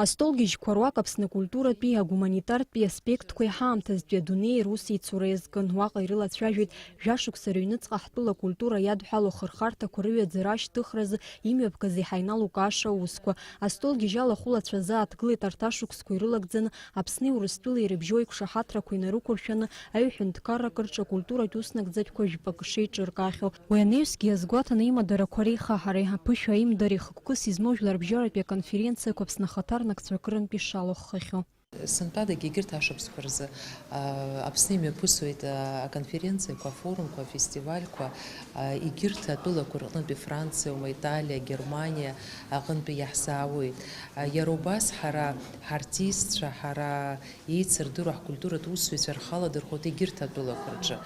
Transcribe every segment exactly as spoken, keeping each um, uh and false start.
Астолгьежьқәа руак Аԥсны акультуратәи, агуманитартәи аспектқәеи ҳаамҭазтәи адунеи русеицура иазкын. Уаҟа ирылацәажәеит жәашықәса рыҩныҵҟа ҳтәыла акультура иадҳәало ахырхарҭақәа рыҩаӡара ашьҭыхразы имҩаԥгаз иҳаинал Лукаша аусқәа. Астолгьежь алахәылацәа азааҭгылеит арҭ ашықәсқәа ирылагӡаны Аԥсни Урыстәылеи ирыбжьоу иқәшаҳаҭрақәа инарықәыршәаны аҩ ҳәынҭқаррак рҿы акультуратә уснагӡатәқәа жәпакы шеиҿыркаахьоу. Уи анаҩсгьы иазгәаҭаны аимадароу реихаҳареи аԥышәа аимдареи хықәкыс измоу жәларбжьаратәи аконференциақәа Аԥсны ахаҭарнакцәа акырынтә ишалахәхахьоу. Сынтәадагь егьырҭ ашықәсқәа рзы, а, Аԥсны имҩаԥысуеит, а, аконференциақәа, афорумқәа, афестивальқәа, а, егьырҭ атәылақәа рҟынтәи, Франциа, Италиа, Германиа аҟынтәи иаҳзаауеит. А, иара убас ҳара ҳартистцәа, ҳара еицырдыруа ҳкультуратә усзуҩцәа рхала дырхәоит егьырҭ атәылақәа рҿы.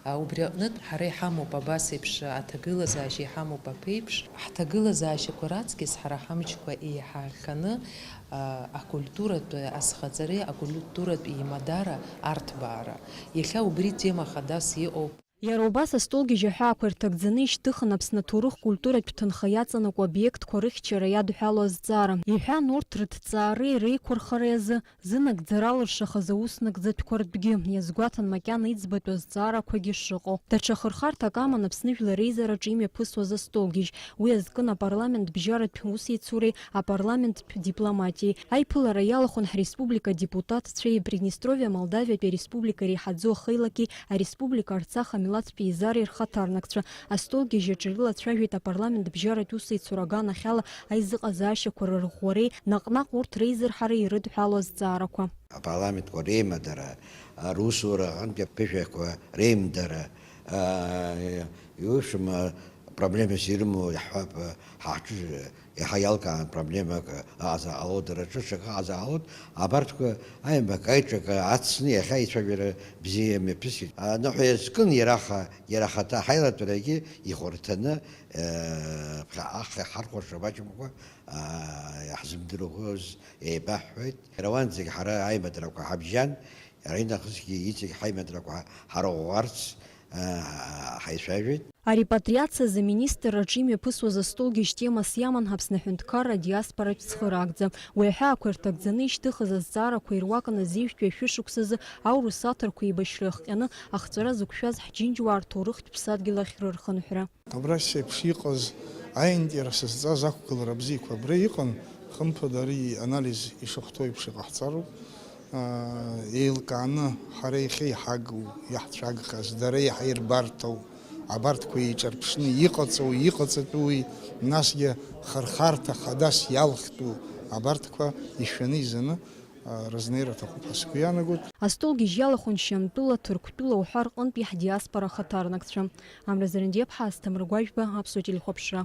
А, убри аҟнытә ҳара иҳамоуп абас еиԥш аҭагылазаашьа, иҳамоуп аԥеиԥш. Ҳҭагылазаашьақәа раҵкьыс ҳара ҳамчқәа еиҳа ҳханы, а, акультуратә азхаҵареи акультуратә еимадара арҭбаара. Иахьа убри тема хадас иҟоуп. Иара убас астолгьежь аҳәаақәа ирҭагӡаны ишьҭыхын Аԥсны аҭоурых-культуратә ҭынха иаҵанакуа обиектқәа рыхьчара иадҳәало азҵаара. Иҳәан урҭ рыҭҵаареи реиқәырхареи азы зынагӡара алыршахаз ауснагӡатәқәа ртәгьы. Иазгәаҭан макьана иӡбатәу азҵаарақәагьы шыҟоу. Даҽа хырхарҭак аман Аԥсны Жәлар Реизараҿы имҩаԥысуаз астолгьежь. Уи азкын апарламент бжьаратә усеицуреи апарламенттә дипломатиеи. Аиԥылара иалахәын ҳреспублика адепутатцәеи Приднестровиа Молдавиатәи ареспублика иреиҳаӡоу ахеилаки ареспублика Арцах амилаҭтә еизареи рхаҭарнакцәа. Астолгьежь аҿы ирылацәажәеит апарламент бжьаратә усеицура аганахьала аизыҟазаашьақәа рырӷәӷәареи наҟ-наҟ урҭ реизырҳареи ирыдҳәало азҵаарақәа. Апарламентқәа реимадара, русура аҟынтәи аԥышәақәа реимдара, а, иушам, а, проблемас ирымоу иаҳҳәап, а, ҳаҳҿы иаҳа иалкаан проблемак ыҟазар ҟалоит, дара рҿы ҽак ыҟазар ҟалоит, абарҭқәа аимак аиҿак ацны иахьа ицәажәара бзиа мҩаԥысит. Аныҳәа иазкын иара аха, иара ахаҭа ҳаилатәарагьы ихәарҭаны, э, ԥхьаҟа ҳархәаша маҷымкәа, а, иаҳзымдыруаз еибаҳҳәеит. Иара уанӡагь ҳара аимадарақәа ҳабжьан, иара инахысгьы иҵегь ҳаимадарақәа ҳарӷәӷәарц, а, ҳаицәажәеит. Арепатриациа азы аминистрраҿы имҩаԥысуаз астолгьежь темас иаман Аԥсны аҳәынҭқарра адиаспоратә цхыраагӡа. Уи аҳәаақәа ирҭагӡаны ишьҭыхыз азҵаарақәа ируакын азеижәтәи ашәышықәсазы аурыс аҭырқәа еибашьра иахҟьаны ахҵәара зықәшәаз ҳџьынџьуаа рҭоурыхтә ԥсадгьыл ахь рырхынҳәра. Абрас еиԥш иҟаз аинтерес зҵаз ақәгылара бзиақәа абра иҟан, хымԥада ари анализ ишахәҭоу еиԥш иҟаҳҵароуп. Аа, еилкааны ҳара иахьа иҳагу, иаҳцәагхаз, дара иаҳирбарҭоу, абарҭқәа еиҿарԥшны иҟаҵоу, иҟаҵатәуи, насгьы хырхарҭа хадас иалхтәу абарҭқәа ишәаны изаны, аа, рызнеира аҭахуп ҳәа сгәы иаанагоит. Астолгьежь иалахәын Шьамтәыла, Ҭырқәтәыла уҳәа рҟынтәи ҳдиаспора ахаҭарнакцәа. Амра Зырндиаԥҳа, Асҭамыр Гәажәба, Аԥсуа телехәаԥшра.